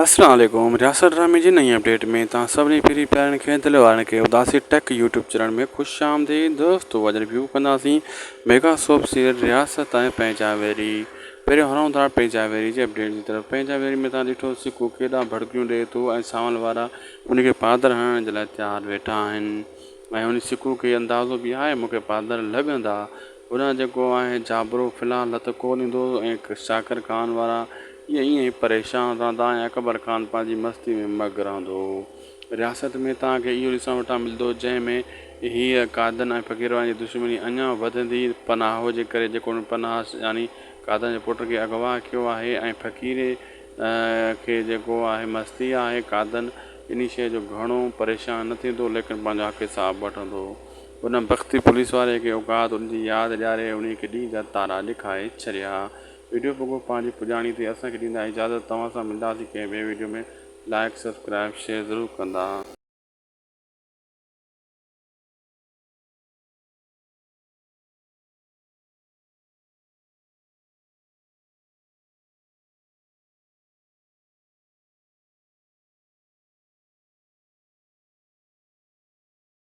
السلام عليڪم رياست ڊرامي جي نئين اپڊيٽ ۾ توهان سڀني پھرين پيارن کي دل وارن کي اداسي ٽيڪ يوٽيوب چينل ۾ خوش آمديد دوستو اڄ ريويو ڪنداسين ميگا سوپ سيريل رياست ۽ پنهنجا ويري پهريون هلون ٿا پنهنجا ويري جي اپڊيٽ جي طرف پنهنجا ويري ۾ توهان ڏٺو سڪو ڪيڏا ڀڙڪيون ڏئي ٿو ۽ سانول وارا ان کي پادر هڻڻ جي لاء تيار ويٺا آهن ۽ ان سڪو کي اندازو به آهي مون کي پادر لڳندا. هوڏانهن جيڪو آهي جابرو في الحال لت ڪو ڏيندو ۽ شاڪر خان وارا ايئن ائين ئي پريشان رهندا ۽ اڪبر خان پنهنجي مستي ۾ مگ رهندو. رياست ۾ توهان کي اهو ڏسڻ وٽان ملندو جنهن ۾ هيء قادن ۽ فقير وارن جي دشمني اڃا وڌندي پناهه جي ڪري جيڪو هن پناهه يعني قادن جي پٽ کي اغوا ڪيو آهي ۽ فقير کي جيڪو آهي مستي آهي قادن انهي شيء جو گهڻو پريشان نه ٿيندو ليڪن پنهنجو حق حساب وٺندو. ان بختي پوليس واري کي اوقات ان جي ياد ڏياري انهي کي ڏينهن جا تارا ڏيکائي ڇڏيا. وڊيو پڳو پنهنجي پڄاڻي تي اسان کي ڏيندا اجازت توهان سان ملنداسين ڪنهن ٻئي وڊيو ۾ لائيڪ سبسڪرائيب شيئر ضرور ڪندا.